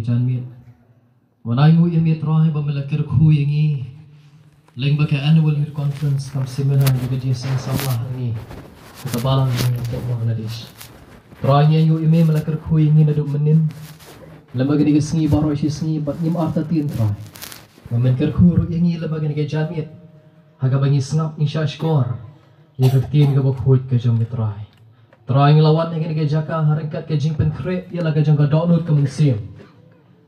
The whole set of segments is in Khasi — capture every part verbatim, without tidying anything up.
Janmiet. Wat ai nguh ïa me Trai ba me la kyrkhu ïa ngi lyngba ka annual youth conference kam siminar ïa ka jingïaseng samla ha ngi ha ka balang ha Bangladesh. Trai ngi ai nguh ïa me, me la kyrkhu ïa ngi naduh mynnin lyngba kane ka sngi baroh shi sngi bad ngim artatien Trai. Ba men kyrkhu ruh ïa ngi lyngba kane ka janmiet ha kaba ngi sngap ngi shahshkor ïa ka ktien kaba khuid ka jong me Trai. Trai ngi la wan ha kane ka jaka ha ryngkat ka jingpynkhreh ïa la ka jong ka dohnud ka mynsiem.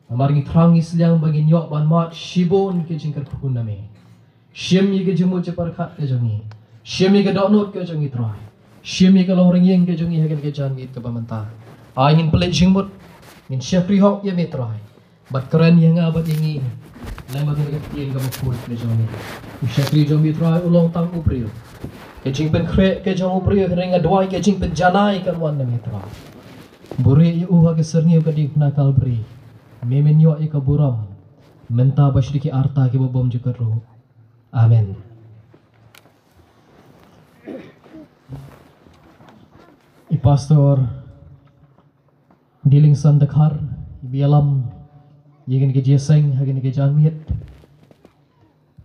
Namar ngi thrang ngi sliang ba ngin ïoh ban mad shibun ka jingkyrkhu na me. Shim ïa ka jingmut jingpyrkhat ka jong ngi. Shim ïa ka dohnud ka jong ngi Trai. Shim ïa ka long ryngïeng ka jong ngi ha kane ka janmiet kaba mynta. Ai ngin pynleit jingmut, ngin shakri hok ïa me Trai. Bad kren ïa nga bad ïa ngi lyngba kane ka ktien kaba khuid ka jong me. U shakri jong me Trai u long tang u briew. Ka jingpynkhreh ka jong u briew, hynrei nga duwai ka jingpynjanai kan wan na me Trai. Buhrieh ïa u ha ka syrngiew ka diengphna Kalbari. Me men ïoh ïa ka burom mynta bad sha ki arta kiba bymjukut ruh. Amen. I Pastor Dilingson Dkhar iba ïalam ïa kane ka jingïaseng ha kane ka janmiet.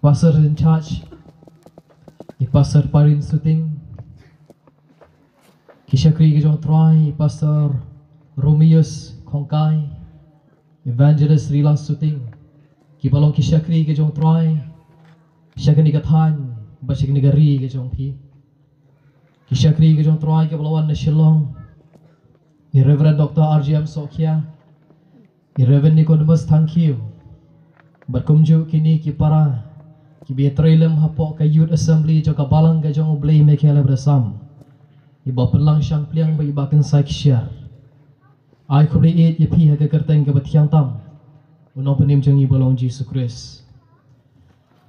Pastor in charge, i Pastor Parin Suting, ki shakri ka jong Trai, i Pastor Romius Khongkai, Evangelist Rila Suting, kiba long ki shakri ka jong Trai sha kane ka thaiñ bad sha kane ka ri ka jong phi. Ki shakri ka jong Trai kiba la wan na Shillong, i Reverend Doctor R J M Sohkhia, i Reverend Nicodemus Thangkhiew, bad kumjuh kine ki para kiba ïatrei lem hapoh ka Youth Assembly jong ka Balang ka jong U Blei Meikhelabresam, iba pynlang shang pliang bad iba kynsai kshiar. Ai khublei ïeit ïa phi ha ka kyrteng kaba thiang tam U Nongpynim jong ngi ba long Jisu Khrist.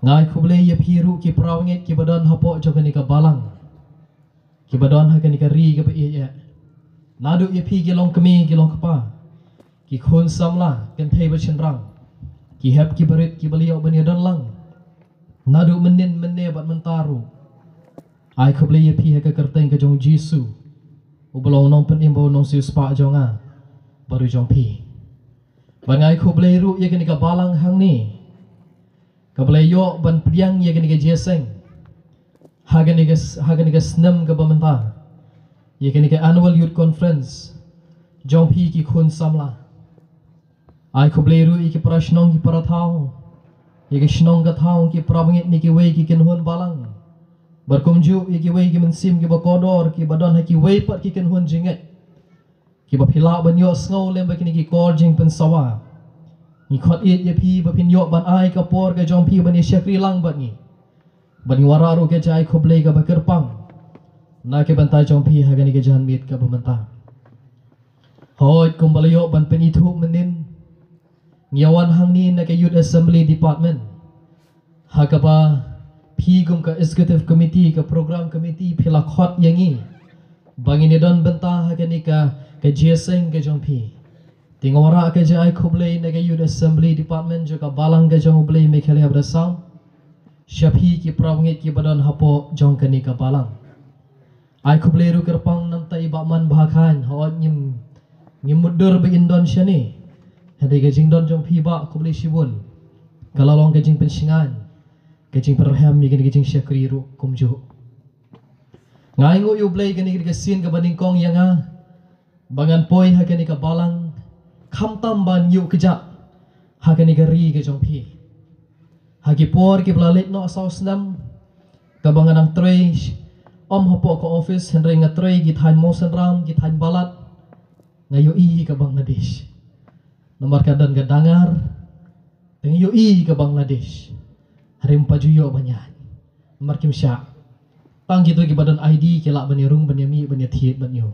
Nga ai khublei ïa phi ruh ki para bangeit kiba don hapoh jong kane ka balang, kiba don ha kane ka ri kaba ïeit. Naduh ïa phi ki longkmie ki longkpa, ki khun samla kynthei bad shynrang, ki hep ki barit kiba la ïoh ban ïadon lang naduh mynnin mynne bad mynta ruh. Ai khublei ïa phi ha ka kyrteng ka jong U Jisu, uba long U Nongpynim bad U Nongsiewspah jong nga bad ruh jong phi. Bad nga ai khublei ruh ïa kane ka balang hangne, kaba la ïoh ban pdiang ïa kane ka jingïaseng ha kane ka, ha kane ka snem kaba mynta, ïa kane ka Annual Youth Conference jong phi ki khun samla. Ai khublei ruh ïa ki para shnong ki para thaw, ïa ki shnong ka thaw, ki para bangeit ne kiwei ki kynhun balang, bad kumjuh ïa kiwei ki mynsiem kiba kordor kiba don ha kiwei pat ki kynhun jingngeit, kiba phi lah ban ïohsngew lem bad kine ki kor jingpynsawa. Ngi khot ïeit ïa phi ba phin ïoh ban ai ka por ka jong phi ban ïa shakri lang bad ngi. Bad ngi wanrah ruh ka jingkhublei kaba kyrpang na ka bynta jong phi ha kane ka janmiet kaba mynta. Hooid, kumba la ïoh ban pynithuh mynnin, ngi ïa wan hangne na ka Youth Assembly Department, ha kaba phi kum ka Executive Committee, ka Program Committee, phi la khot ïa ngi ba ngin ïa don bynta ha kane ka, ka jingïaseng ka jong phi. Te nga wanrah ka jingkhublei na ka Youth Assembly Department jong ka balang ka jong U Blei Meikhelabresam sha phi ki para bangeit kiba don hapoh jong kane ka balang. Ai khublei ruh kyrpang namta i Bah Man Bah Khain, hooid ngim, ngim mutdur ba in don shane. Hynrei ka jingdon jong phi Bah, khublei shibun, ka la long ka jingpynshngaiñ, ka jingpynrhem ïa kane ka jingshakri ruh kumjuh. Nga ai nguh ïa U Blei kane ka sien kaba nyngkong ïa nga ba ngan poi ha kane ka balang, khamtam ban ïuh kjat ha kane ka ri ka jong phi. Ha ki por kiba la leit noh saw snem, kaba nga nang trei, ym hapoh ka office, hynrei nga trei ki thaiñ Mawsynram, ki thaiñ Balat, nga ïohi ka Bangladesh. Namar ka don ka dangar, te nga ïohi ka Bangladesh. Hynrei ym pat ju ïoh ban ïaid. Namar kim shah. Tang kito kiba don I D ki lah ban ïa rung, ban ïa mih, ban ïa thied bad ñu.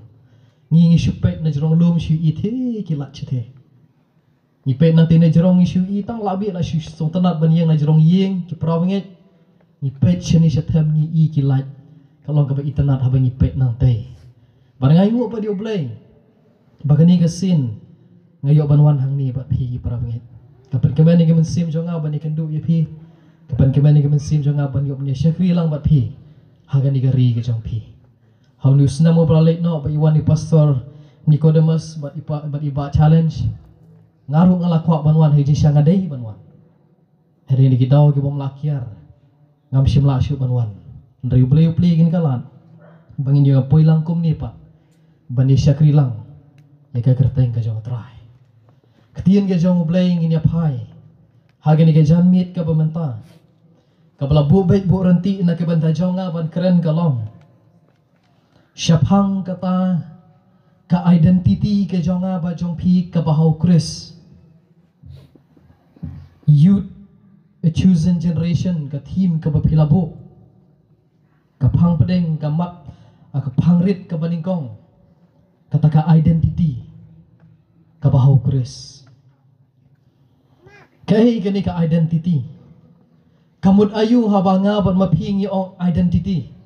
Ngi ngi shu peit na jrong lum shu ïohi te ki lait shatei. Ngi peit nangtei na jrong ngi shu ïohi tang lah beit la shu sngewtynnat ban ïeng na jrong ïing ki para bangeit. Ngi peit shane shatei ngi ïohi ki lait. Ka long kaba itynnat haba ngi peit nangtei. Bad nga ai nguh pat ïa U Blei ba kane ka sien nga ïoh ban wan hangne bad phi ki para bangeit. Ka pynkmen ïa ka mynsiem jong nga ban ïakynduh ïa phi. Ka pynkmen ïa ka mynsiem jong nga ban ïoh ban ïa shakri lang bad phi ha kane ka ri ka jong phi. Ha une u snem uba la leit noh ba i wan i Pastor Nicodemus bad i pa, bad i Bah Challenge. Nga ruh nga la kwah ban wan, hei jingshisha nga dei ban wan. Hynrei na ki daw ki bym lah kiar, ngam shym lah shuh ban wan. Hynrei U Blei u plie ïa nga ka lad ba ngin ïoh poi lang kumne pat ban ïa shakri lang ïa ka kyrteng ka jong U Trai. Ktien ka jong U Blei ngin ïa phai ha kane ka janmiet kaba mynta, kaba la buh beit buh ryntih na ka bynta jong nga ban kren ka long shaphang kata ka identity ka jong nga bad jong phi kaba ha U Khrist. Youth, a chosen generation, ka theme kaba phi la buh. Ka phang pdeng, ka mat, ah, ka phang rit kaba nyngkong. Kata ka identity kaba ha U Khrist. Kaei kane ka identity? Ka mut aïu haba nga bad ma phi ngi ong identity?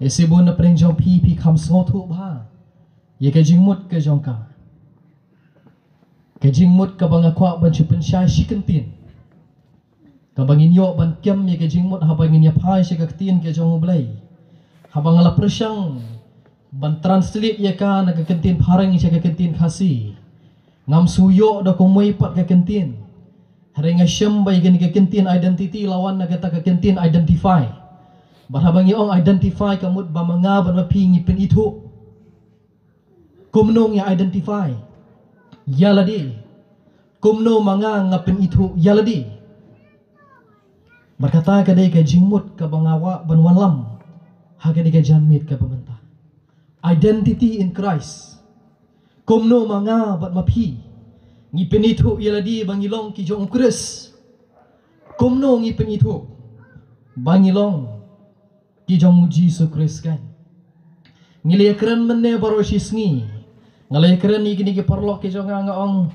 Ïa shibun na pdeng jong phi, phi kham sngewthuh bha ïa ka jingmut ka jong ka. Ka jingmut kaba nga kwah ban shu pynshai shi kyntien, kaba ngin ïoh ban kem ïa ka jingmut haba ngin ïa phai sha ka ktien ka jong U Blei. Haba nga la pyrshang ban translate ïa ka na ka kyntien Phareng sha ka kyntien Khasi, ngam shu ïoh da kumwei pat ka kyntien. Hynrei nga shem ba ïa kane ka kyntien identity la wan na kata ka kyntien identify. Bad haba ngi ong identify, ka mut ba ma nga bad ma phi ngi pynithuh. Kumno ngi identify ïa lade? Kumno ma nga nga pynithuh ïa lade? Bad kata ka dei ka jingmut kaba nga kwah ban wanlam ha kane ka janmiet kaba mynta. Identity in Christ. Kumno ma nga bad ma phi ngi pynithuh ïa lade ba ngi long ki jong U Khrist? Kumno ngi pynithuh ba ngi long ki jong U Jisu Khrist kan? Ngi la ïakren mynne baroh shi sngi. Nga la ïakren ïa kine ki paralok ki jong nga, nga ong,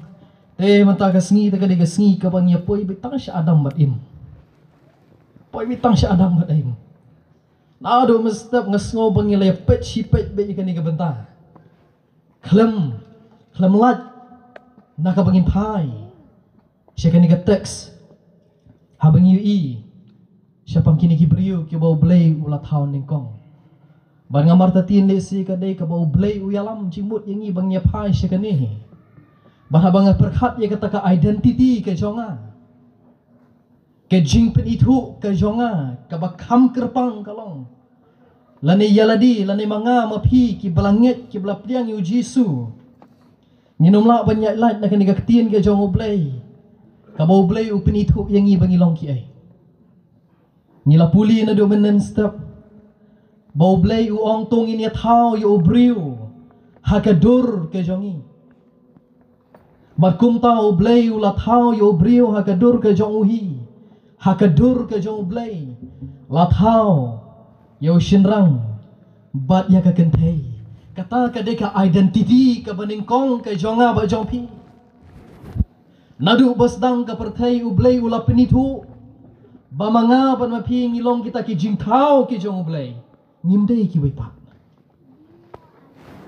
te mynta ka sngi te ka dei ka sngi kaba ngi ïa poi beit tang sha Adam bad Im. Poi beit tang sha Adam bad Im. Naduh mynstep nga sngew ba ngi la ïa peit shi peit beit ïa kane ka bynta. Khlem, khlem lait na kaba ngin phai sha kane ka text, haba ngi ïohi shaphang kine ki briew kiba U Blei u la thaw nyngkong. Bad nga martatien lehse ka dei kaba U Blei u ïalam jingmut ïa ngi ba ngin ïa phai sha kane. Bad haba nga pyrkhat ïa kata ka identity ka jong nga, ka jingpynithuh ka jong nga kaba kham kyrpang ka long, lane ïa lade, lane ma nga ma phi kiba la ngeit, kiba la pdiang ïa U Jisu, ngin ym lah ban ïaid lait na kane ka ktien ka jong U Blei, kaba U Blei u pynithuh ïa ngi ba ngi long kiei. Ngi la pule naduh mynstep ba U Blei u ong to ngin ïa thaw ïa u briew ha ka dur ka jong ngi. Bad kumta U Blei u la thaw ïa u briew ha ka dur ka jong u hi, ha ka dur ka jong U Blei, la thaw ïa u shynrang bad ïa ka kynthei. Kata ka dei ka identity kaba nyngkong ka jong nga bad jong phi. Naduh ba sdang ka pyrthei U Blei u la pynithuh ba ma nga bad ma phi ngi long kita ki jingthaw ki jong U Blei. Ngim dei kiwei pat.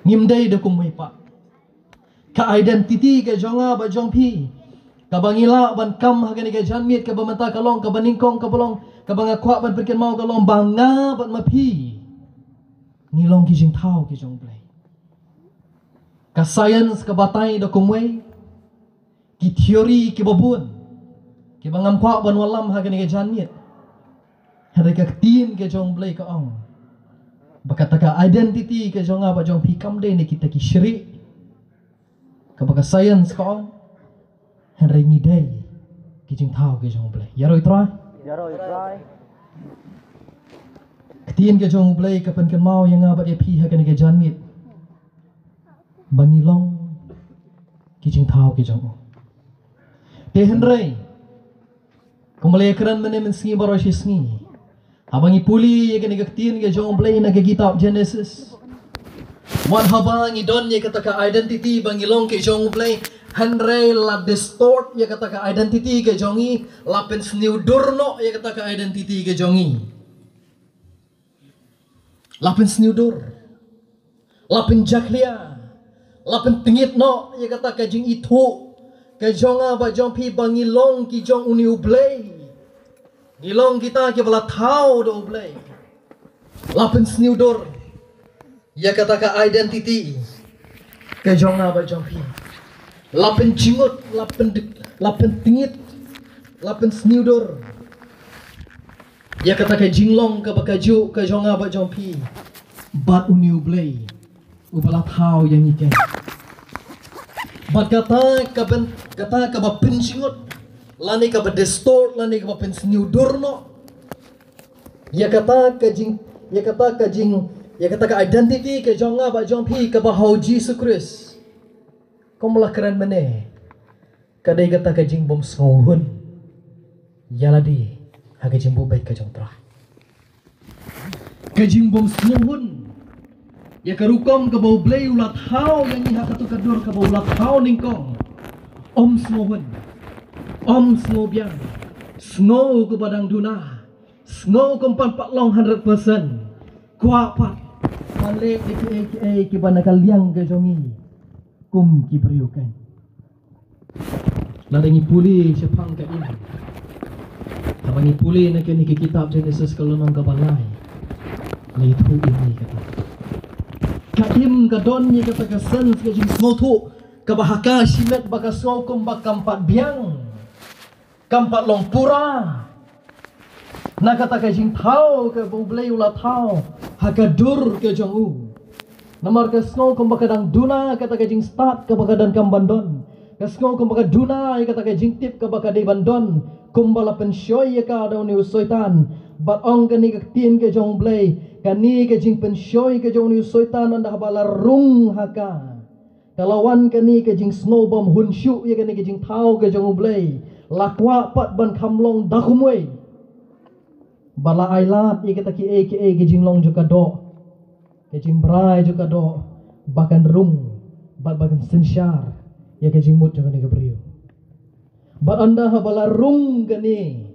Ngim dei da kumwei pat. Ka identity ka jong nga bad jong phi, kaba ngi lah ban kam ha kane ka janmiet kaba mynta ka long, kaba nyngkong kaba long, kaba nga kwah ban pynkynmaw ka long ba nga bad ma phi ngi long ki jingthaw ki jong U Blei. Ka science ka batai da kumwei, ki theory kiba bun kiba ngam kwah ban wallam ha kane ka janmiet. Hynrei ka ktien ka jong U Blei ka ong ba kata ka identity ka jong nga bad jong phi kam dei na kita ki shrieh kaba ka science ka ong. Hynrei ngi dei ki jingthaw ki jong U Blei. Ïaroh Trai. Ïaroh Trai. Ktien ka jong U Blei ka pynkynmaw ïa nga bad ïa phi ha kane ka janmiet ba ngi long ki jingthaw ki jong U. Te hynrei kumba la ïakren mynne mynsngi baroh shi sngi, haba ngi pule ïa kane ka ktien ka jong U Blei na ka kitab Genesis, wat haba ngi don ïa kata ka identity ba ngi long ki jong U Blei, hynrei la distort ïa kata ka identity ka jong ngi, la pynsniew dur noh ïa kata ka identity ka jong ngi. La pynsniew dur, la pynjakhlia, la pyntngit noh ïa kata ka jingithuh ka jong nga bad jong phi ba ngi long ki jong une U Blei. Ngi long kita kiba la thaw da U Blei. La pynsniew dur ïa kata ka identity ka jong nga bad jong phi. La pynjngut, la pyn, la pyntngit, la pynsniewdur ïa kata ka jinglong kaba kajuh ka jong nga bad jong phi bad une U Blei uba la thaw ïa ngi keiñ. Bad kata ka pyn, kata kaba pynjngut, lane kaba distort, lane kaba pynsniewdur noh ïa kata ka jing, ïa kata ka jing, ïa kata ka identity ka jong nga bad jong phi kaba ha U Jisu Khrist. Kum la kren mynne, ka dei kata ka jingbymsngewhun ïa lade ha ka jingbubeit ka jong U Trai. Ka jingbymsngewhun ïa ka rukom kaba U Blei u la thaw ïa ngi ha kato ka dur kaba u la thaw nyngkong. Ym sngewhun, ym sngewbiang, sngew kaba dang duna, sngew kum pat pat long hundred percent. Kwah pat ban leh ïa kiei kiei kiba na ka liang ka jong ngi kum ki briew keiñ. Lada ngi pule shaphang ka im, haba ngi pule na kane ka kitab Genesis ka lynnong kaba lai, la ïathuh ïa ngi kata. Ka im ka don ïa kata ka sense ka jingsngewthuh kaba ha ka shimet ba ka sngew kumba kam pat biang, kam pat long pura na kata ka jingthaw kaba U Blei u la thaw ha ka dur ka jong u. Namar ka sngew kumba ka dang duna kata ka jingstad kaba ka donkam ban don. Ka sngew kumba ka duna ïa kata ka jingtip kaba ka dei ban don, kumba la pynshoi ïa ka da une u Soitan. Bad ong kane ka ktien ka jong U Blei, kane ka jingpynshoi ka jong une u Soitan ynda haba la rung ha ka, ka la wan kane ka jingsngew bym hun shuh ïa kane ka jingthaw ka jong U Blei. La kwah pat ban kham long da kumwei. Ba la ailad ïa kata kiei kiei ka jinglong jong ka doh, ka jingbrai jong ka doh, ba kan rung bad ba kan synshar ïa ka jingmut jong kane ka briew. Bad ynda haba la rung kane,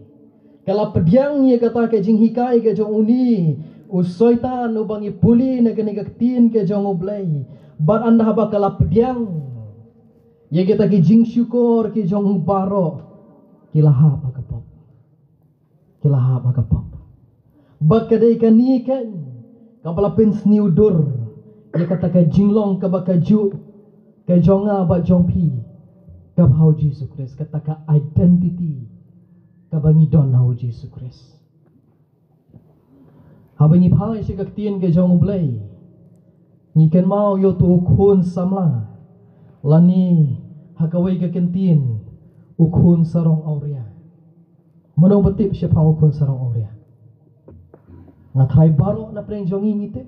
ka la pdiang ïa kata ka jinghikai ka jong une u Soitan uba ngi pule na kane ka ktien ka jong U Blei. Bad ynda haba ka la pdiang ïa kita ki jingshukor ki jong u baroh, ki la hap ha ka pop. Ki la hap ha ka pop. Bad ka dei kane keiñ kaba la pynsniewdur ïa kata ka jinglong kaba kajuh ka jong nga bad jong phi kaba ha U Jisu Khrist, kata ka identity kaba ngi don ha U Jisu Khrist. Haba ngi phai sha ka ktien ka jong U Blei, ngi kynmaw ïa uto u khun samla, lane ha kawei ka kyntien, u khun sarong awria. Mano ba tip shaphang u khun sarong awria? Nga tharai baroh na pdeng jong ngi ngi tip.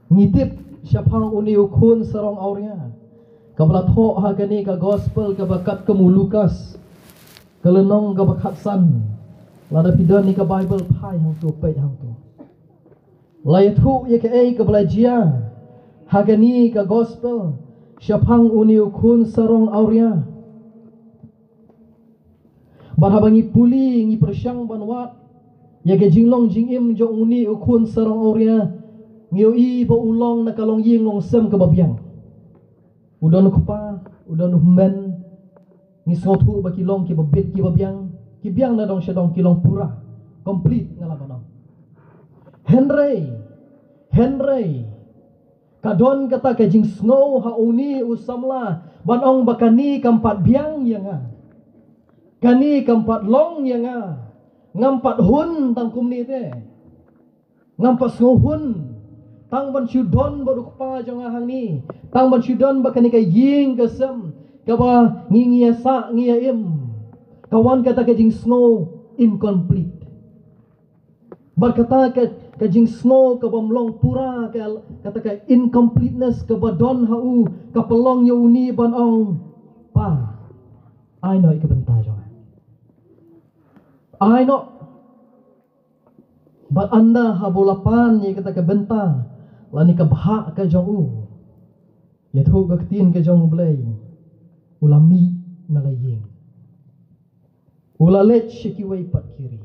Ngi tip shaphang une u khun sarong awria, kaba la thoh ha kane ka gospel kaba katkum u Lukas, ka lynnong kaba khatsan. Lada phi don ïa ka Baibl, phai hangto, peit hangto. La ïathuh ïa kaei kaba la jia ha kane ka gospel shaphang une u khun sarong awria. Bad haba ngi pule, ngi pyrshang ban wad ïa ka jinglong jingim jong une u khun sarong awria, ngi ïohi ba u long na ka longïing longsem kaba biang. U don u kpa, u don u hynmen. Ngi sngewthuh ba ki long kiba bit kiba biang, ki biang na dong sha dong, ki long pura, complete nga lah ban ong. Hynrei, hynrei ka don kata ka jingsngew ha une u samla ban ong ba kane kam pat biang ïa nga. Kane kam pat long ïa nga. Ngam pat hun tang kumne te. Ngam pat sngewhun tang ban shu don bad u kpa jong nga hangne, tang ban shu don bad kane ka ïing ka sem kaba ngi, ngi ïa sah, ngi ïa im. Ka wan kata ka jingsngew incomplete. Bad kata ka, ka jingsngew kabym long pura, ka, kata ka incompleteness kaba don ha u, ka pynlong ïa une ban ong, pa, ai noh ïa ka bynta jong nga. Ai noh. Bad ynda haba u la pan ïa kata ka bynta lane ka bhah ka jong u, ïathuh ka ktien ka jong U Blei, u la mih na la ïing. U la leit sha kiwei pat ki ri.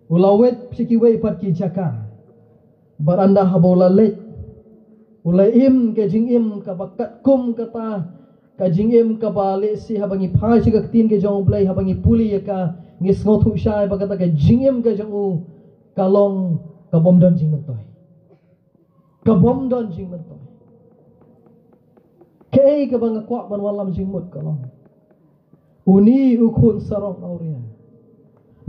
U la wit sha kiwei pat ki jaka. Bad ynda haba u la leit, u la im ka jingim kaba katkum kata ka jingim kaba lehse haba ngi phai sha ka ktien ka jong U Blei, haba ngi pule ïa ka, ngi sngewthuh shai ba kata ka jingim ka jong u ka long kabym don jingmyntoi. Kabym don jingmyntoi. Kaei kaba nga kwah ban wallam jingmut ka long, uni u khun sarong awria,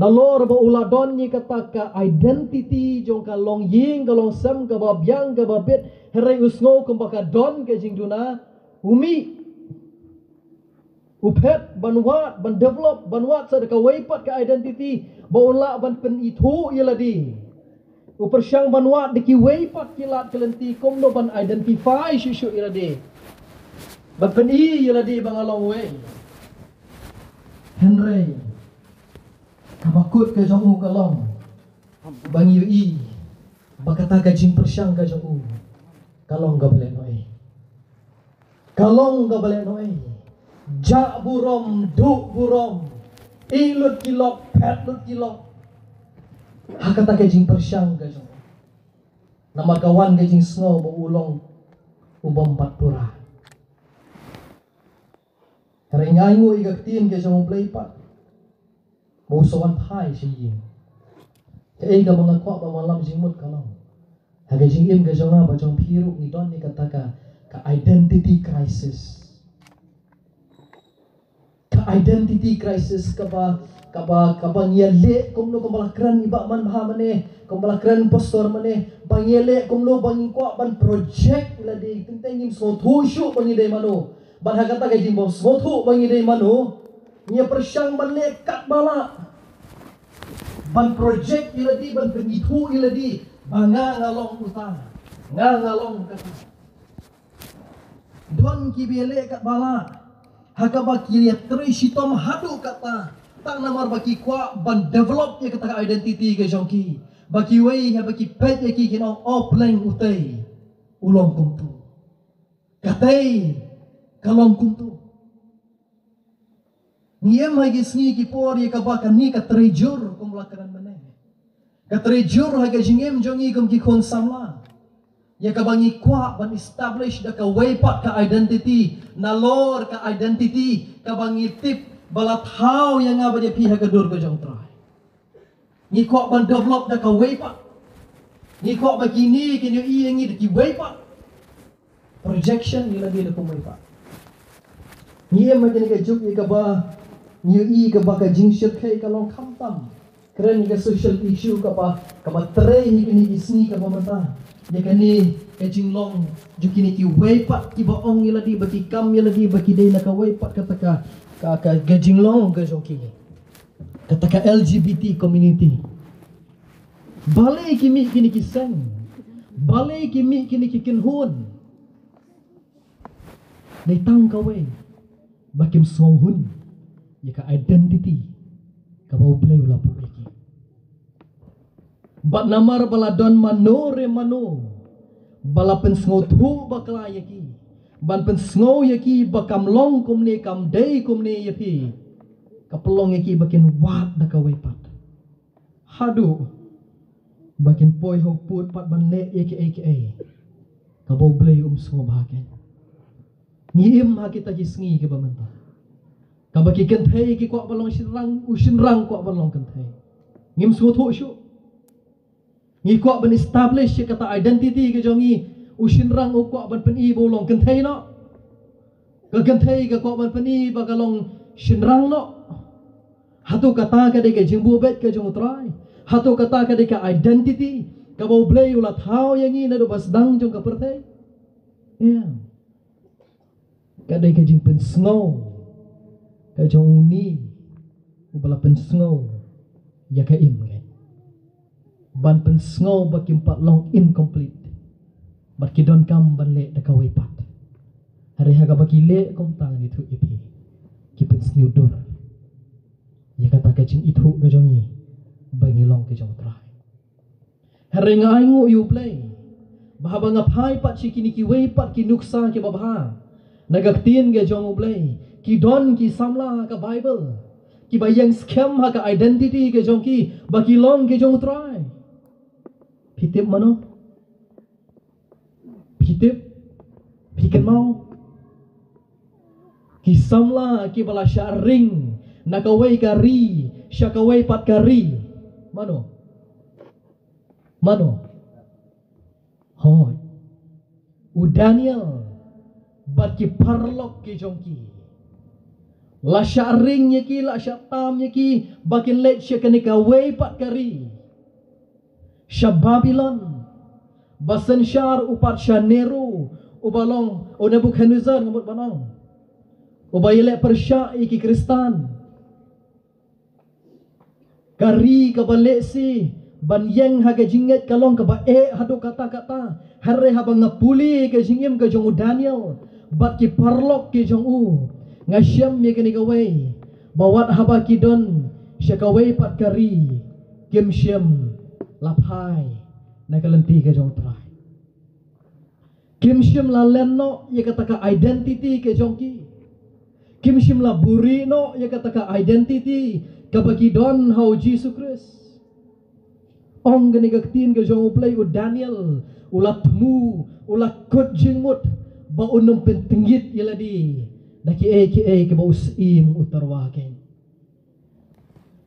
nalor ba u la don ïa kata ka identity jong ka longïing ka longsem kaba biang kaba bit, hynrei u sngew kumba ka don ka jingduna, u mih, u phet ban wad, ban develop, ban wad sa da kawei pat ka identity ba un lah ban pynithuh ïa lade. U pyrshang ban wad da kiwei pat ki lad ki lynti kumno ban identify shuh shuh ïa lade, ban pyni ïa lade ba nga long uwei. Hynrei kaba kut ka jong u ka long ba ngi ïohi ba kata ka jingpyrshang ka jong u ka long kaba lehnohei. Ka long kaba lehnohei. Jah burom, duh burom, ïeh lut ki lok, phet lut ki lok ha kata ka jingpyrshang ka jong u. Namar ka wan ka jingsngew ba u long u bym pat pura. Hynrei nga ainguh ïa ka ktien ka jong U Blei pat ba u sa wan phai sha ïing. Kaei kaba nga kwah ban wallam jingmut ka long, ha ka jingim ka jong nga bad jong phi ruh ngi don ïa kata ka, ka identity crisis. Ka identity crisis kaba, kaba, kaba ngi ïaleh kumno kumba la kren i Bah Manbha mane, kumba la kren Pastor mane, ba ngi ïaleh kumno ba ngi kwah ban project ïa lade, teng teng ngim sngewthuh shuh ba ngi dei mano. Bad ha kata ka jingbym sngewthuh ba ngi dei mano, ngi ïa pyrshang ban leh katba lah ban project ïa lade, ban pynithuh ïa lade ba nga nga long uta, nga nga long kata. Don kiba ïaleh katba lah ha kaba ki ïatrei shitom haduh katta, tang namar ba ki kwah ban develop ïa kata ka identity ka jong ki, ba kiwei haba ki peit ïa ki kin ong, "O pleng, utei u long kumtu, katei ka long kumtu." Ngi im ha ki sngi ki por ïa kaba kane ka trei jur kum la kren mynne, ka trei jur ha ka jingim jong ngi kum ki khun samla, ïa kaba ngi kwah ban establish da kawei pat ka identity, nalor ka identity kaba ngi tip ba la thaw ïa nga bad ïa phi ha ka dur ka jong U Trai. Ngi kwah ban develop da kawei pat. Ngi kwah ba kine kin ïohi ïa ngi da kiwei pat. Projection ïa lade da kumwei pat. Ngi im ha kane ka juk ïa kaba ngi ïohi kaba ka jingshyrkhei ka long khamtam. Kren ïa ka social issue kaba, kaba trei ha kine ki sngi kaba mynta. Ïa kane ka jinglong jong kine kiwei pat kiba ong ïa lade ba ki kam ïa lade ba ki dei na kawei pat kata ka, ka, ka, ka jinglong ka jong ki, kata ka L G B T community. Balei ki mih kine ki seng, balei ki mih kine ki kynhun? Dei tang kawei, ba kim sngewhun ïa ka identity kaba U Blei u la buh ïa ki. Bad namar ba la don mano re mano ba la pynsngewthuh bakla ïa ki, ban pynsngew ïa ki ba kam long kumne, kam dei kumne ïa phi, ka pynlong ïa ki ba kin wad da kawei pat, haduh ba kin poi ha u pud pat ban leh ïa kiei kiei kaba U Blei um sngewbha kein. Ngi im ha kita ki sngi kiba mynta, kaba ki kynthei ki kwah ban long shynrang, u shynrang kwah ban long kynthei. Ngim sngewthuh shuh. Ngi kwah ban establish ïa kata identity ka jong ngi. U shynrang u kwah ban pyni ba u long kynthei noh, ka kynthei ka kwah ban pyni ba ka long shynrang noh. Hato kata ka dei ka jingbuh beit ka jong U Trai? Hato kata ka dei ka identity kaba U Blei u la thaw ïa ngi naduh ba sdang jong ka pyrthei? Ïa, ka dei ka jingpynsngew ka jong une uba la pynsngew ïa ka im kein, ban pynsngew ba kim pat long incomplete, bad ki donkam ban leh da kawei pat. Hynrei ha kaba ki leh kumta, ngan ïathuh ïa phi, ki pynsniew dur ïa kata ka jingithuh ka jong ngi ba ngi long ka jong U Trai. Hynrei nga ainguh ïa U Blei ba haba nga phai pat sha kine kiwei pat ki nuksa kiba bha na ka ktien ka jong U Blei, ki don ki samla ha ka Baibl kiba ïeng skhem ha ka identity ka jong ki ba ki long ki jong U Trai. Phi tip mano? Phi tip? Phi kynmaw? Ki samla kiba la shah ring na kawei ka ri sha kawei pat ka ri. Mano? Mano? Hooid, u Daniel bad ki paralok ki jong ki. La shah ring ïa ki, la shah tam ïa ki ba kin leit sha kane kawei pat ka ri, sha Babilon, ba synshar u pat sha Nero, uba long u Nebukhadnessar, nga mut ban ong, uba ïaleh pyrshah ïa ki Khristan. Ka ri kaba lehse ban ïeng ha ka jingngeit ka long kaba eh haduh katta katta. Hynrei haba nga pule ka jingim ka jong u Daniel bad ki paralok ki jong u, nga shem ïa kane kawei, ba wat haba ki don sha kawei pat ka ri, kim shym la phai na ka lynti ka jong u Trai. Kim shym la len noh ïa kata ka identity ka jong ki. Kim shym la buhrieh noh ïa kata ka identity kaba ki don ha u Jisu Khrist. Ong kane ka ktien ka jong u Blei, u Daniel u la thmu, u la kut jingmut ba un ym pyntngit ïa lade da kiei kiei kiba u Syiem u tyrwa kein.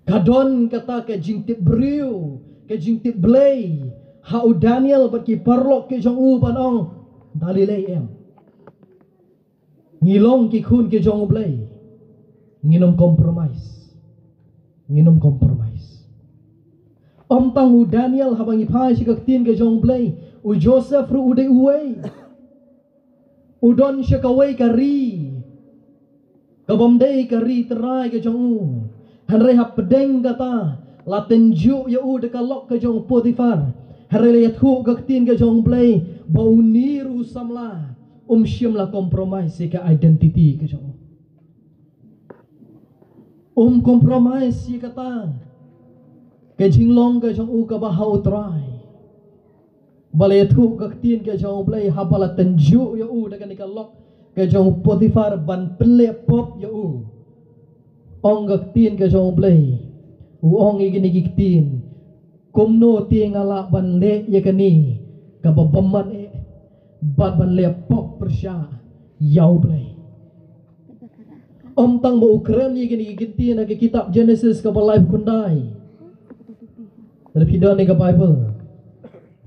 Ka don kata ka jingtip briew, ka jingtip Blei ha u Daniel bad ki paralok ki jong u ban ong, da lei lei em, ngi long ki khun ki jong u Blei, ngin ym compromise. Ngin ym compromise. Ym tang u Daniel, haba ngi phai sha ka ktien ka jong u Blei, u Joseph ruh u dei uwei. U don sha kawei ka ri kabym dei ka ri trai ka jong u. Hynrei hapdeng kata, la tynjuh ïa u da ka lok ka jong u Potiphar. Hynrei la ïathuh ka ktien ka jong u Blei ba une ruh u samla um shym la compromise ïa ka identity ka jong u. Um compromise ïa kata ka jinglong ka jong u kaba ha u Trai. Ba la ïathuh ka ktien ka jong u Blei, haba la tynjuh ïa u da kane ka lok ka jong u Potiphar ban pynleh pop ïa u. Ong ka ktien ka jong u Blei, u ong ïa kine ki ktien: Kumno te nga lah ban leh ïa kane kaba bymman eh, bad ban leh pop pyrshah ïa u Blei? Ym tang ba u kren ïa kine ki ktien ha ka kitab Genesis kaba laiphew khyndai, lada phi don ïa ka Baibl,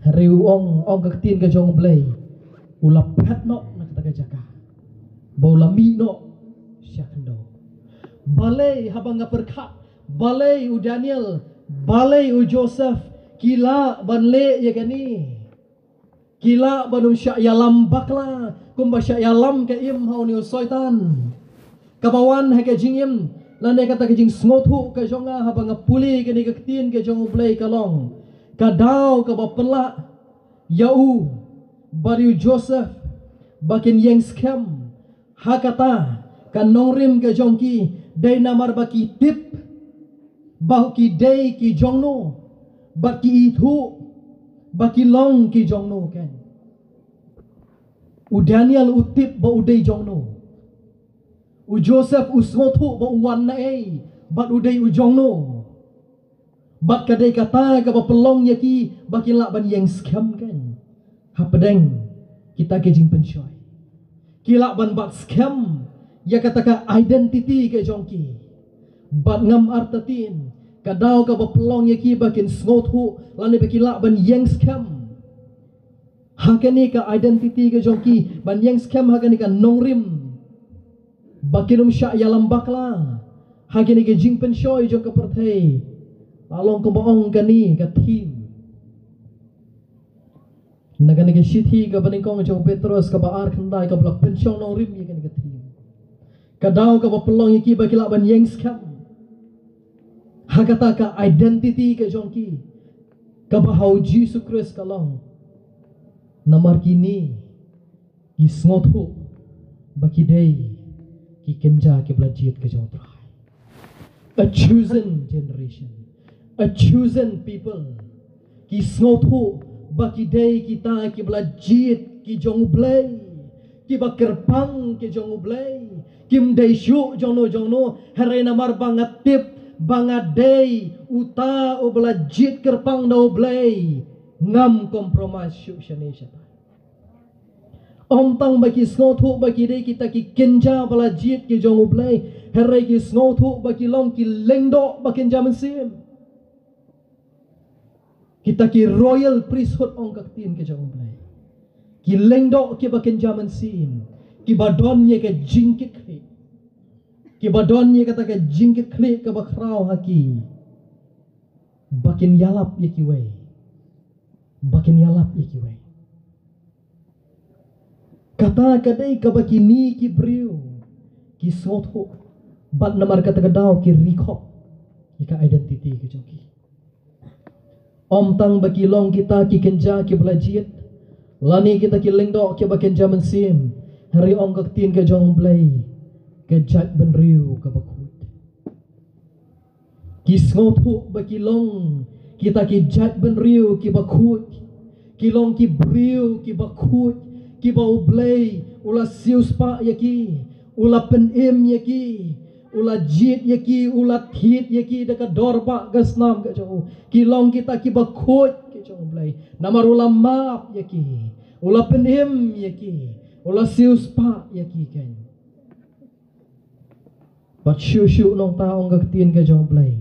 hynrei u ong, ong ka ktien ka jong u Blei, u la phet noh na kata ka jaka, ba u la mih noh sha khyndew. Balei, haba nga pyrkhat, balei u Daniel, balei u Joseph ki lah ban leh ïa kane? Ki lah ban ym shah ïalam bakla kumba shah ïalam ka im ha une u Soitan, kaba wan ha ka jingim lane kata ka jingsngewthuh ka jong nga haba nga pule kane ka ktien ka jong u Blei. Ka long ka daw kaba pynlah ïa u bad ïa u Joseph ba kin ïeng skhem ha kata ka nongrim ka jong ki, dei namar ba ki tip ba ki dei ki jongno, bad ki ithuh ba ki long ki jongno kein. U Daniel u tip ba u dei jongno. U Joseph u sngewthuh ba u wan naei bad u dei u jongno. Bad ka dei kata kaba pynlong ïa ki ba ki lah ban ïeng skhem kein hapdeng kita ki jingpynshoi. Ki lah ban bat skhem ïa kata ka identity ka jong ki. Bad ngam artatien, ka daw kaba pynlong ïa ki ba kin sngewthuh lane ba ki lah ban ïeng skhem ha kane ka identity ka jong ki, ban ïeng skhem ha kane ka nongrim, ba kin ym shah ïalam bakla ha kane ka jingpynshoi jong ka pyrthei. La long kumba ong kane ka theme na kane ka shithi kaba nyngkong jong u Petros kaba ar khyndai, kaba la pynshong nongrim ïa kane ka theme. Ka daw kaba pynlong ïa ki ba ki lah ban ïeng skhem ha kata ka identity ka jong ki kaba ha u Jisu Khrist ka long. Namar kine ki sngewthuh ba ki dei ki kynja kiba la jied ka jong u Trai. A chosen generation, a chosen people. Ki sngewthuh ba ki dei kita kiba la jied ki jong u Blei, kiba kyrpang ki jong u Blei. Kim dei shuh jongno jongno, hynrei namar ba nga tip ba nga dei uta uba la jied kyrpang da u Blei, ngam compromise shuh shane shatai. Ym tang ba ki sngewthuh ba ki dei kita ki kynja ba la jied ki jong u Blei, hynrei ki sngewthuh ba ki long ki lyngdoh ba kynja mynsiem. Kita ki royal priesthood, ong ka ktien ka jong u Blei. Ki lyngdoh kiba kynja mynsiem. Kiba don ïa ka jingkitkhlieh. Kiba don ïa kata ka jingkitkhlieh kaba khraw ha ki. Ba kin ïalap ïa kiwei. Ba kin ïalap ïa kiwei. Kata ka dei kaba kine ki briew ki sngewthuh. Bad namar kata ka daw ki ri khop ïa ka identity ka jong ki. Ym tang ba ki long kita ki kynja kiba la jied, lane kita ki lyngdoh kiba kynja mynsiem, hynrei ong ka ktien ka jong U Blei, ka jaitbynriew kaba khuid. Ki sngewthuh ba ki long kita ki jaitbynriew kiba khuid. Ki long ki briew kiba khuid, kiba U Blei u la siewspah ïa ki, u la pynim ïa ki, u la jied ïa ki, u la thied ïa ki da ka dorbah ka snam ka jong u. Ki long kita kiba khuid ki jong U Blei. Namar u la map ïa ki, u la pynim ïa ki, u la siewspah ïa ki keiñ. Bad shuh shuh nangta ong ka ktien ka jong U Blei,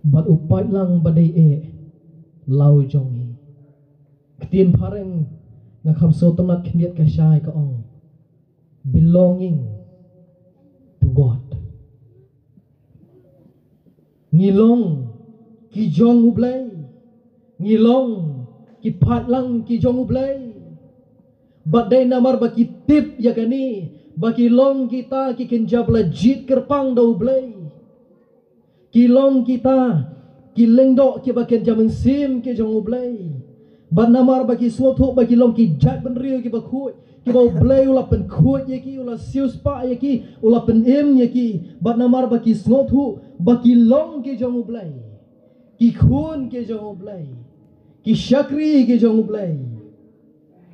bad u pait lang ba dei eh la u jong ngi. Ktien phareng nga kham sngewtynnat khyndiat ka shai ka ong, belonging to God. Ngi long ki jong U Blei. Ngi long ki pait lang ki jong U Blei. Bad dei namar ba ki tip ïa kane, ba ki long kita ki kynja ba la jied kyrpang da U Blei. Ki long kita ki lyngdoh kiba kynja mynsiem ki jong U Blei. Bad namar ba ki sngewthuh ba ki long ki jaitbynriew kiba khuid, kiba U Blei u la pynkhuid ïa ki, u la siewspah ïa ki, u la pynim ïa ki. Bad namar ba ki sngewthuh ba ki long ki jong U Blei, ki khun ki jong U Blei, ki shakri ki jong U Blei.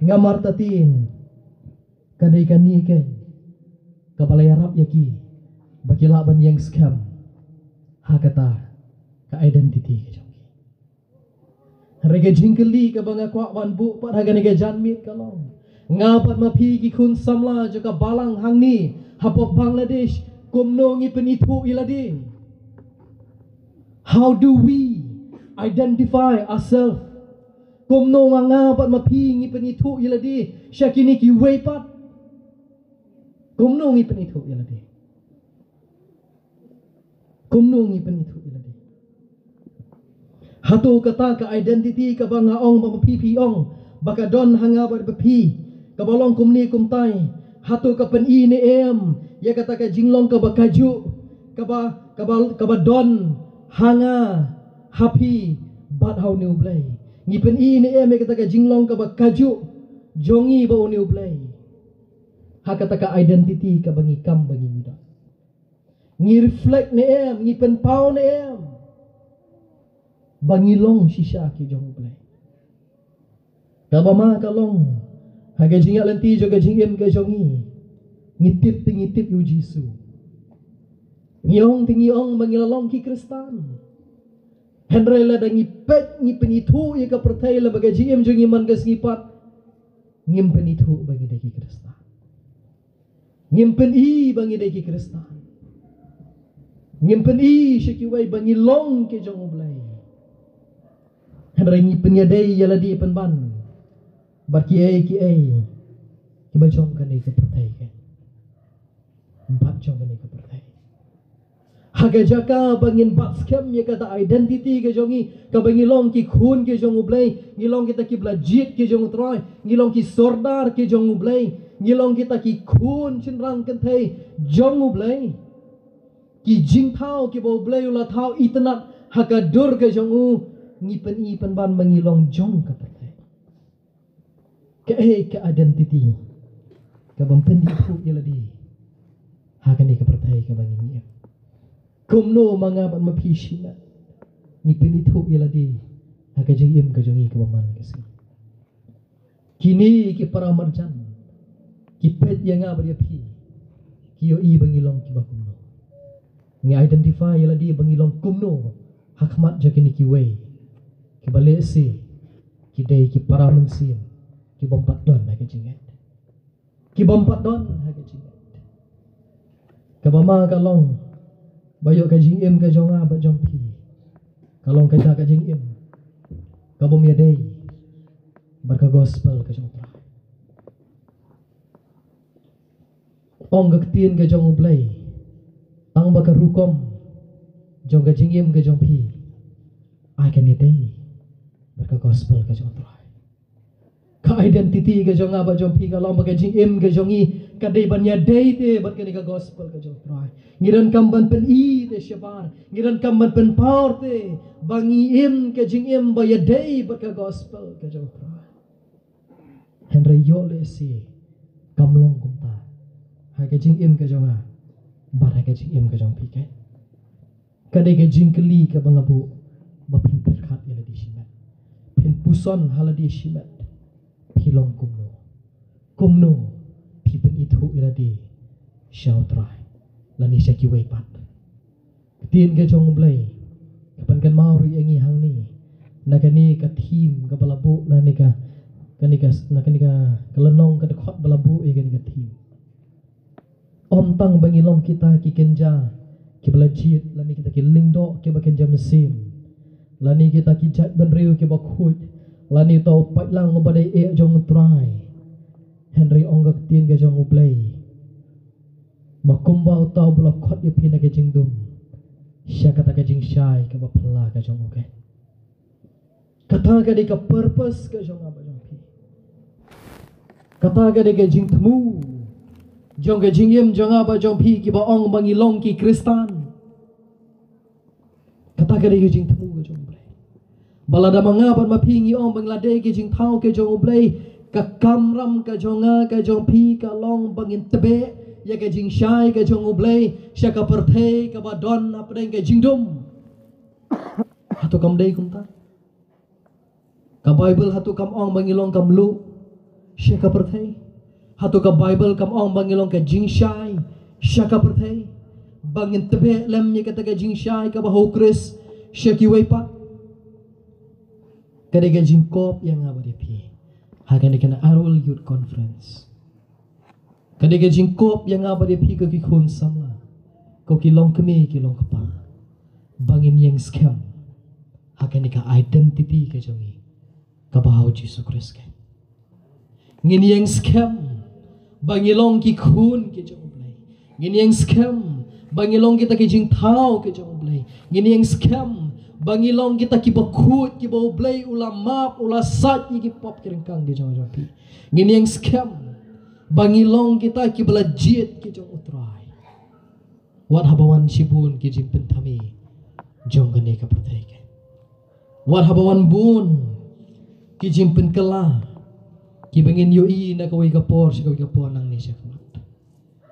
Nga martatien ka dei kane keiñ kaba la ïarap ïa ki ba ki lah ban ïeng skhem ha kata ka identity ka jong ki. Hynrei ka jingkylli kaba nga kwah ban buh pat ha kane ka janmiet ka long, nga bad ma phi ki khun samla jong ka balang hangne hapoh Bangladesh, kumno ngi pynithuh ïa lade? How do we identify ourselves? Kumno nga, nga bad ma phi ngi pynithuh ïa lade sha kine kiwei pat? Kumno ngi pynithuh ïa lade? Kumno ngi pynithuh ïa lade? Hato kata ka identity kaba nga ong bad ma phi, phi ong ba ka don ha nga bad ma phi, kaba long kumne kumtai, hato ka pyni ne em ïa kata ka jinglong kaba kajuh kaba, kaba, kaba don ha nga, ha phi bad ha une U Blei? Ngi pyni ne em ïa kata ka jinglong kaba kajuh jong ngi bad une U Blei ha kata ka identity kaba ngi kam ba ngi don? Ngi reflect ne em, ngi pynpaw ne em ba ngi long shisha ki jong U Blei? Kaba ma ka long, ha ka jingïaid lynti jong ka jingim ka jong ngi, ngi tip te ngi tip ïa U Jisu. Ngi ong te ngi ong ba ngi la long ki Khristan. Hynrei lada ngi peit, ngi pynithuh ïa ka pyrthei, lada ka jingim jong ngi man ka sngi pat, ngim pynithuh ba ngi dei ki Khristan. Ngim pyni ba ngi dei ki Khristan. Ngim pyni sha kiwei ba ngi long ki jong U Blei. Hynrei ngi pynïadei ïa lade pynban bad kiei kiei kiba jong kane ka pyrthei, keiñ bad jong kane ka pyrthei. Ha ka jaka ba ngin bat skhem ïa kata identity ka jong ngi, kaba ngi long ki khun ki jong U Blei, ngi long kita kiba la jied ki jong U Trai, ngi long ki sordar ki jong U Blei, ngi long kita ki khun shynrang kynthei jong U Blei, ki jingthaw kiba U Blei u la thaw itynnad ha ka dur ka jong u, ngi pyni pynban ba ngi long jong ka pyrthei. Kaei ka identity kaban pynithuh ïa lade ha kane ka pyrthei kaba ngi im? Kumno ma nga bad ma phi shimet ngi pynithuh ïa lade ha ka jingim ka jong ngi kaba man ka sngi? Kine ki para marjan ki peit ïa nga bad ïa phi, ki ïohi ba ngi long kiba kumno? Ngi identify ïa lade ba ngi long kumno ha khmat jong kine kiwei kiba lehse ki dei ki para mynsiem kibym pat don ha ka jingngeit? Kibym pat don ha ka jingngeit. Kaba ma ka long ba ïoh ka jingim ka jong nga bad jong phi ka long kata ka jingim kabym ïadei bad ka gospel ka jong U Trai. Ong ka ktien ka jong U Blei, tang ba ka rukom jong ka jingim ka jong phi, ai kane dei bad ka gospel ka jong U Trai. Ka identity ka jong nga bad jong phi ka long ba ka jingim ka jong ngi ka dei ban ïadei te bad kane ka gospel ka jong U Trai. Ngi donkam ban pyni te shabar, ngi donkam ban pynpaw te ba ngi im ka jingim ba ïadei bad ka gospel ka jong U Trai. Hynrei ïoh lehse kam long kumta ha ka jingim ka jong nga bad ha ka jingim ka jong phi. Ka dei ka jingkylli kaba nga buh ba phin pyrkhat ïa lade shimet, phin puson ha lade shimet. Phi long kumno? Kumno phi pynithuh ïa lade sha U Trai lane sha kiwei pat? Ktien ka jong U Blei ka pynkynmaw ruh ïa ngi hangne na kane ka theme kaba la buh, na kane ka, kane ka, na kane ka, ka lynnong ka dkhot ba la buh ïa kane ka theme. Ym tang ba ngi long kita ki kynja kiba la jied, lane kita ki lyngdoh kiba kynja mynsiem, lane kita ki jaitbynriew kiba khuid, lane uta u paitlang uba dei eh jong U Trai. Hynrei ong ka ktien ka jong U Blei ba kumba uta uba la khot ïa phi na ka jingdum, sha kata ka jingshai kaba phylla ka jong u keiñ. Kata ka dei ka purpose ka jong nga bad jong phi. Kata ka dei ka jingthmu jong ka jingim jong nga bad jong phi kiba ong ba ngi long ki Khristan. Kata ka dei ka jingthmu ka jong U Blei. Ba lada ma nga bad ma phi ngi ong ba ngi la dei ki jingthaw ka jong U Blei, ka kamram ka jong nga ka jong phi ka long ba ngin tbeh ïa ka jingshai ka jong U Blei sha ka pyrthei kaba don hapdeng ka jingdum. Hato kam dei kumta? Ka Baibl hato kam ong ba ngi long ka mluh sha ka pyrthei? Hato ka Baibl kam ong ba ngi long ka jingshai sha ka pyrthei, ba ngin tbeh lem ïa kata ka jingshai kaba ha U Khrist sha kiwei pat? Ka dei ka jingkup ïa nga bad ïa phi ha kane ka Annual Youth Conference. Ka dei ka jingkup ïa nga bad ïa phi ko ki khun samla, ko ki longkmie ki longkpa, ba ngin ïeng skhem ha kane ka identity ka jong ngi kaba ha U Jisu Khrist. Ngin ïeng skhem ba ngi long ki khun ki jong U Blei. Ngin ïeng skhem ba ngi long kita ki jingthaw ki jong U Blei. Ngin ïeng skhem ba ngi long kita kiba khuid, kiba U Blei u la map, u la sait ïa ki pop ki ryngkang ki jong jong phi. Ngin ïeng skhem ba ngi long kita kiba la jied ki jong U Trai. Wat haba wan shibun ki jingpynthame jong kane ka pyrthei, wat haba wan bun ki jingpynkylla kiba ngin ïohi na kawei ka por sha kawei ka por, nangne sha khmat,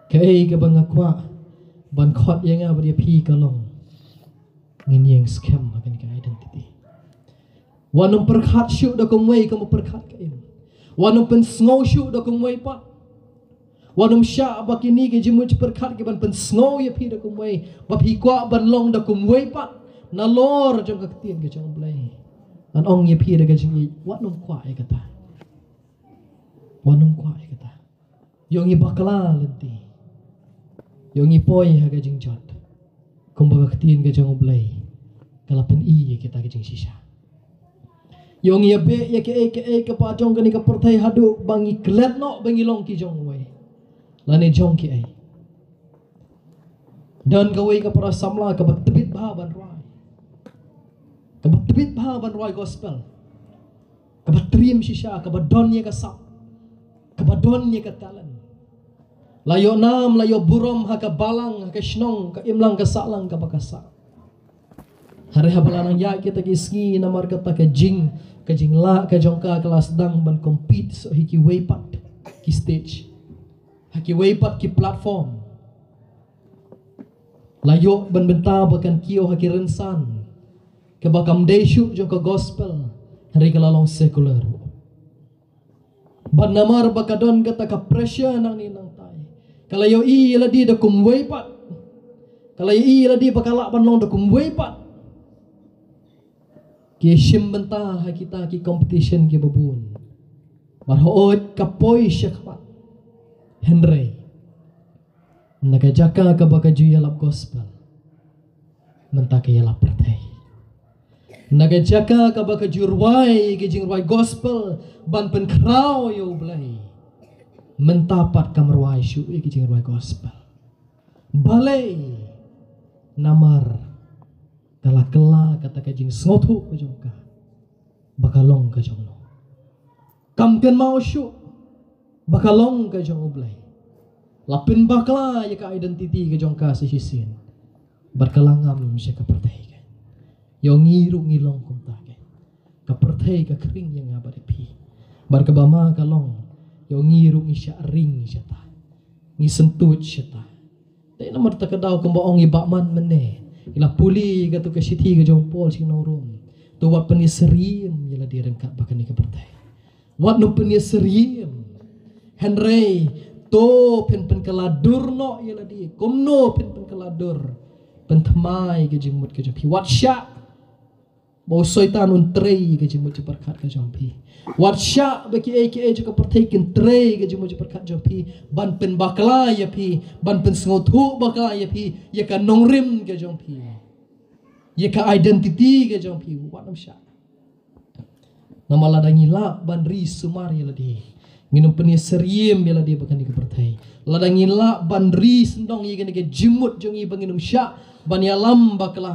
kaei kaba nga kwah ban khot ïa nga bad ïa phi ka long, ngin ïeng skhem ha kane ka identity. Wat nym pyrkhat shuh da kumwei kumba pyrkhat ka im. Wat nym pynsngew shuh da kumwei pat. Wat nym shah ba kine ki jingmut jingpyrkhat ki ban pynsngew ïa phi da kumwei, ba phi kwah ban long da kumwei pat nalor jong ka ktien ka jong U Blei. Ngan ong ïa phi da ka jingïeit, wat nym kwah ïa kata. Wat nym kwah ïa kata. Ïoh ngi bakla lynti, ïoh ngi poi ha ka jingjot, kumba ka ktien ka jong U Blei ka la pyni ïa kita ki jingshisha. Ïoh ngi ïa beh ïa kaei kaei kaba jong kane ka pyrthei haduh ba ngi klet noh ba ngi long ki jong uwei lane jong kiei. Don kawei ka para samla kaba tbit bha ban rwai, kaba tbit bha ban rwai gospel, kaba triem shisha, kaba don ïa ka sap, kaba don ïa ka talent. La ïoh nam, la ïoh burom ha ka balang, ha ka shnong, ka imlang ka sahlang kaba ka sah. Hynrei haba la nang ïaid kita ki sngi, namar kata ka jing, ka jinglah ka jong ka, ka la sdang ban compete sha kiwei pat ki stage, ha kiwei pat ki platform. La ïoh ban bynta ba kan kiew ha ki rynsan kaba kam dei shuh jong ka gospel, hynrei ka la long secular. Bad namar ba ka don kata ka pressure nangne nangtai, ka la ïohi ïa lade da kumwei pat. Ka la ïohi ïa lade ba ka lah ban long da kumwei pat. Ki shim bynta ha kita ki competition kiba bun. Bad hooid ka poi shakhmat. Hynrei na ka jaka kaba ka ju ïalap gospel, mynta ka ïalap pyrthei. Na ka jaka kaba ka ju rwai ki jingrwai gospel ban pynkhraw ïa U Blei, Mynta pat kam rwai shuh ïa ki jingrwai gospel. Balei? Namar ka la kylla kata ka jingsngewthuh ka jong ka ba ka long ka jong no. Kam kynmaw shuh ba ka long ka jong U Blei. La pynbakla ïa ka identity ka jong ka sa shisien. Bad ka la ngam sha ka pyrthei ka. Ïa ngi ruh ngi long kumta ka. Ka pyrthei ka khring ïa nga bad ïa phi. Bad kaba ma ka long, ïa ngi ruh ngi shah ring shata. Ngi syntuid shata. Te namar ta ka daw kumba ong i Bah Man mynne, i la pule ïa katu ka shithi ka jong Paul sha ki nong Rom. To wat pynïasyriem ïa lade ryngkat bad kane ka pyrthei. Wat nym pynïasyriem. Hynrei to phin pynkylla dur noh ïa lade. Kumno phin pynkylla dur? Pynthymmai ka jingmut ka jong phi. Wat shah ba u Soitan un trei ka jingmut jingpyrkhat ka jong phi. Wat shah ba kiei kiei jong ka pyrthei kin trei ka jingmut jingpyrkhat jong phi ban pynbakla ïa phi, ban pynsngewthuh bakla ïa phi ïa ka nongrim ka jong phi, ïa ka identity ka jong phi. Wat nym shah. Namar lada ngi lah ban ri sumar ïa lade, ngin ym pynïasyriem ïa lade bad kane ka pyrthei. Lada ngi lah ban ri sngewdong ïa kane ka jingmut jong ngi ba ngin ym shah ban ïalam bakla,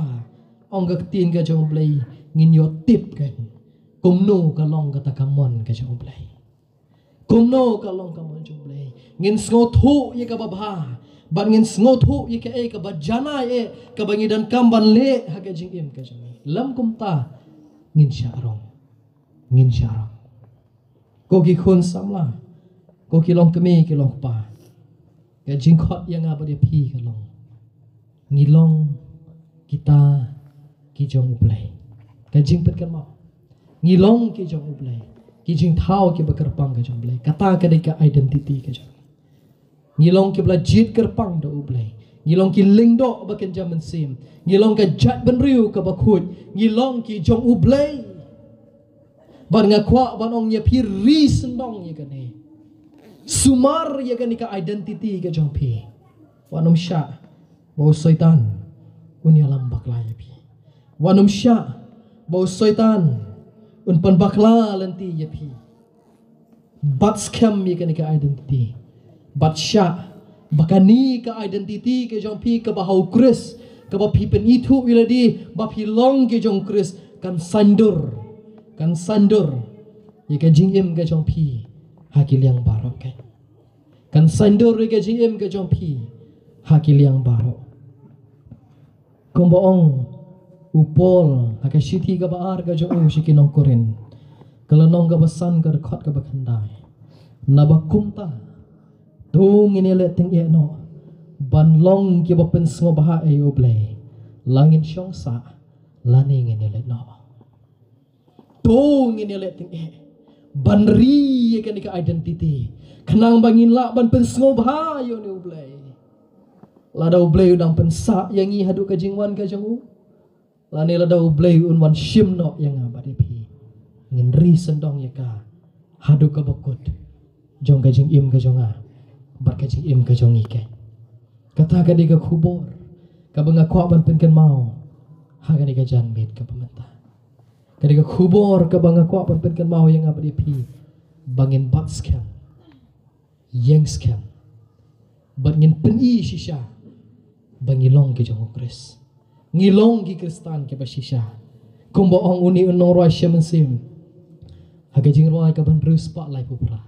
ong ka ktien ka jong U Blei, ngin ïoh tip ka kumno ka long kata ka mon ka jong U Blei. Kumno ka long ka mon jong U Blei. Ngin sngewthuh ïa kaba bha bad ngin sngewthuh ïa kaei kaba janai eh kaba ngi donkam ban leh ha ka jingim ka jong ngi. Lym kumta ngin shah rong. Ngin shah rong. Ko ki khun samla, ko ki longkmie ki longkpa, ka jingkhot ïa nga bad ïa phi ka long, ngi long kita ki jong U Blei. Ka jingpynkynmaw, ngi long ki jong U Blei. Ki jingthaw kiba kyrpang ka jong U Blei. Kata ka dei ka identity ka jong ngi. Ngi long kiba la jied kyrpang da U Blei. Ngi long ki lyngdoh ba kynja mynsiem. Ngi long ka jaitbynriew kaba khuid. Ngi long ki jong U Blei. Bad nga kwah ban ong ïa phi, ri sngewdong ïa kane. Sumar ïa kane ka identity ka jong phi. Wat nym shah ba u Soitan un ïalam bakla ïa phi. Wat nym shah ba u Soitan un pynbakla lynti ïa phi. Bat skhem ïa kane ka identity. Bat shah ba kane ka identity ka jong phi kaba ha u Khrist, kaba phi pynithuh ïa lade ba phi long ki jong u Khrist, kan saiñdur, kan saiñdur ïa ka jingim ka jong phi ha ki liang baroh ka. Kan saiñdur ïa ka jingim ka jong phi ha ki liang baroh. Kumba ong u Paul ha ka shithi kaba ar ka jong u sha ki nong Korinth, ka lynnong kaba san, ka dkhot kaba khyndai. Naba kumta, to ngin ïaleh tyngeh noh ban long kiba pynsngewbha ïa U Blei, la ngin shong sah lane ngin ïaleh noh. To ngin ïaleh tyngeh ban ri ïa kane ka identity, khnang ba ngin lah ban pynsngewbha ïa une U Blei. Lada U Blei u dang pynsah ïa ngi haduh ka jingwan ka jong u, lane lada U Blei un wan shim noh ïa nga bad ïa phi, ngin ri sngewdong ïa ka haduh kaba kut jong ka jingim ka jong nga bad ka jingim ka jong ngi ka. Kata ka dei ka khubor kaba nga kwah ban pynkynmaw ha kane ka janmiet kaba mynta. Ka dei ka khubor kaba nga kwah ban pynkynmaw ïa nga bad ïa phi, ba ngin bat skhem, ïeng skhem, bad ngin pyni shisha ba ngi long ki jong u Khrist. Ngi long ki Khristan kiba shisha. Kumba ong une u nongrwai shimet mynsiem ha ka jingrwai kaba hynriew spah laiphew phra,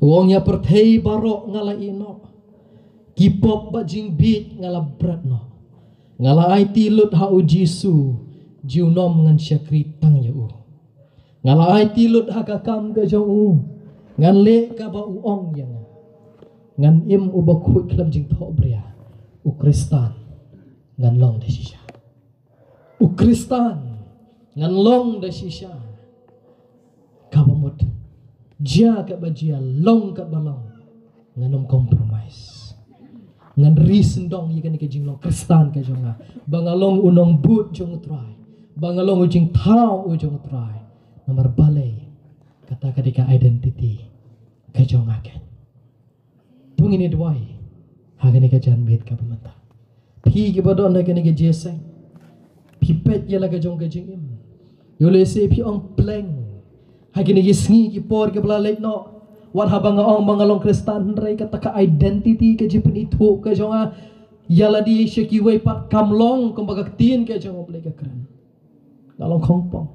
u ong, ïa pyrthei baroh nga la ïeh noh, ki pop bad jingbieit nga la bret noh. Nga la aiti lut ha u Jisu, junom ngan shakri tang ïa u. Nga la aiti lut ha ka kam ka jong u, ngan leh kaba u ong ïa nga. Ngan im uba khuid khlem jingthoh bria, u Khristan ngan long da shisha. U Khristan ngan long da shisha. Kaba mut, jia kaba jia, long kaba long, ngan ym compromise. Ngan ri sngewdong ïa kane ka jinglong Khristan ka jong nga, ba nga long u nongbud jong u Trai, ba nga long u jingthaw u jong u Trai. Namar balei? Kata ka dei ka identity ka jong nga ka. To ngin ïa duwai ha kane ka janmiet kaba mynta. Phi kiba don ha kane ka jingïaseng, phi peit ïa la ka jong ka jingim. Ïoh lehse phi ong pleng ha kine ki sngi ki por kiba la leit noh, Wat haba nga ong ba nga long Khristan, hynrei kata ka identity, ka jingpynithuh ka jong nga ïa lade sha kiwei pat kam long kumba ka ktien ka jong U Blei ka kren. Nga long khongpong.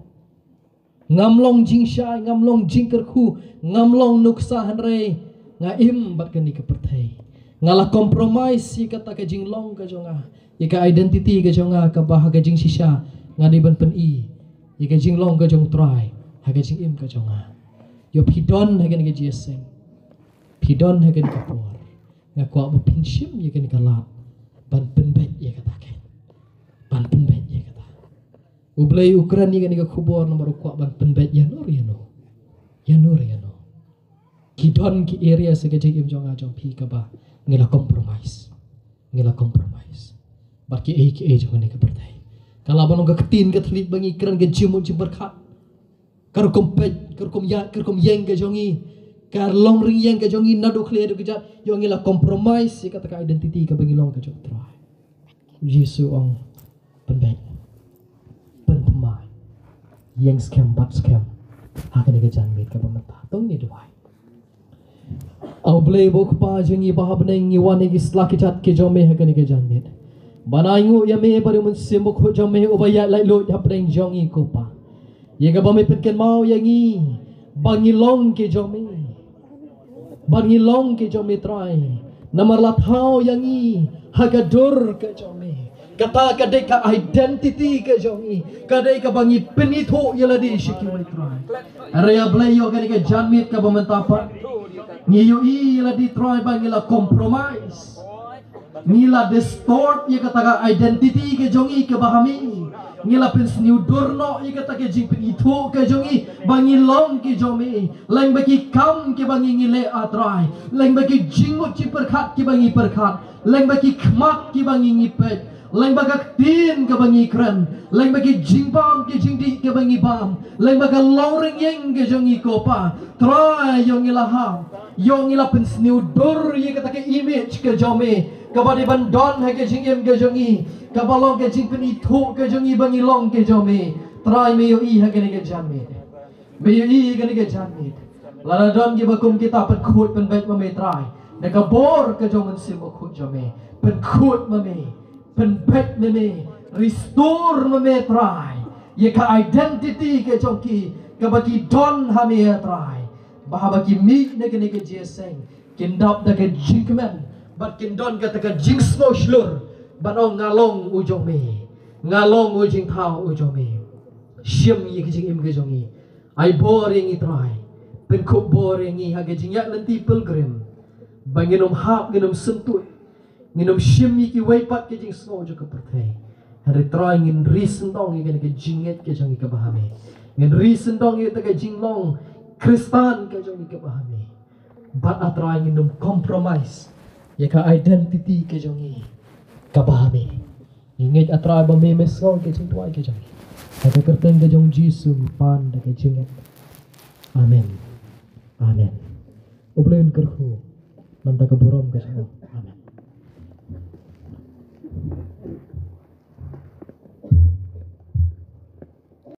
Ngam long jingshai, ngam long jingkyrkhu, ngam long nuksa, hynrei nga im bad kane ka pyrthei. Nga la compromise ïa kata ka jinglong ka jong nga, ïa ka identity ka jong nga, kaba ha ka jingshisha nga dei ban pyni ïa ka jinglong ka jong U Trai ha ka jingim ka jong nga. Ïoh phi don ha kane ka jingïaseng, phi don ha kane ka por, nga kwah ba phin shim ïa kane ka lad ban pynbeit ïa kata ka, ban pynbeit ïa kata. U Blei u kren ïa kane ka khubor namar u kwah ban pynbeit ïa no re ïa no, ïa no re ïa no. Ki don ki area sa ka jingim jong nga jong phi kaba ngi la compromise, ngi la compromise bad kiei kiei jong kane ka pyrthei. Ka lah ban long ka ktien ka thylliej ba ngi kren, ka jingmut jingpyrkhat, ka rukom peit, ka rukom ïaid, ka rukom ïeng ka jong ngi, ka long ring ïeng ka jong ngi, naduh khlieh haduh kjat, ïoh ngi la compromise ïa kata ka identity kaba ngi long ka jong U Trai. Jisu ong, pynbeit, pynthymmai, ïeng skhem bad skhem ha kane ka janmiet kaba mynta. To ngin duwai. A Blei bad Kpa jong ngi ba ha bneng, ngi wan ha ki sla ki jait ki jong me ha kane ka janmiet. Ban ainguh ïa me bad ïa u Mynsiem Bakhuid jong me uba ïaid laitluid ha bneng jong ngi, ko Pa. Ïa kaba me pynkynmaw ïa ngi ba ngi long ki jong me, ba ngi long ki jong me, Trai. Namar la thaw ïa ngi ha ka dur ka jong me. Kata ka dei ka identity ka jong ngi, ka dei kaba ngi pynithuh ïa lade sha kiwei, Trai. Hynrei A Blei, ïa kane ka janmiet kaba mynta pat, ngi ïohi ïa lade, Trai, ba ngi la compromise, ngi la distort ïa kata ka identity ka jong ngi kaba ha me. Ngi la pynsniew dur noh ïa kata ka jingpynithuh ka jong ngi ba ngi long ki jong me, lem bad ki kam kiba ngi, ngi leh, A Trai, lem bad ki jingmut jingpyrkhat kiba ngi pyrkhat, lem bad ki khmat kiba ngi, ngi peit, lem bad ka ktien kaba ngi kren, lem bad ki jingbam ki jingdih kiba ngi bam, lem bad ka longrynieng ka jong ngi, ko Pa. Trai, ïoh ngi la hap, ïoh ngi la pynsniew dur ïa kata ka image ka jong me kaba dei ban don ha ka jingim ka jong ngi, kaba long ka jingpynithuh ka jong ngi ba ngi long ki jong me. Trai, me ïohi ha kane ka janmiet, me ïohi ha kane ka janmiet. Lada don kiba kum kita, pynkhuid pynbeit ma me, Trai, da ka bor ka jong u Mynsiem Bakhuid jong me. Pynkhuid ma me, pynbeit ma me, restore ma me, Trai, ïa ka identity ka jong ki kaba ki don ha me, Trai. Ba haba ki mih na kane ka jingïaseng, kin dap da ka jingkmen bad kin don kata ka jingsngewshlur ban ong, nga long u jong me, nga long u jingthaw u jong me. Shim ïa ka jingim ka jong ngi. Ai bor ïa ngi, Trai. Pynkhuid bor ïa ngi ha ka jingïaid lynti pilgrim, ba ngin ym hap, ngin ym syntuid, ngin ym shim ïa kiwei pat ki jingsngew jong ka pyrthei. Hynrei, Trai, ngin ri sngewdong ïa kane ka jingngeit ka jong ngi kaba ha me. Ngin ri sngewdong ïa kata ka jinglong Khristan ka jong ngi kaba ha me. Bad, A Trai, ngin ym compromise ïa ka identity ka jong ngi kaba ha me. Ngi ngeit, A Trai, ba me, me sngew ïa ka jingduwai ka jong ngi. Ha ka kyrteng ka jong u Jisu ngi pan da ka jingngeit. Amen. Amen. U Blei un kyrkhu mynta ka burom ka jong u. Amen.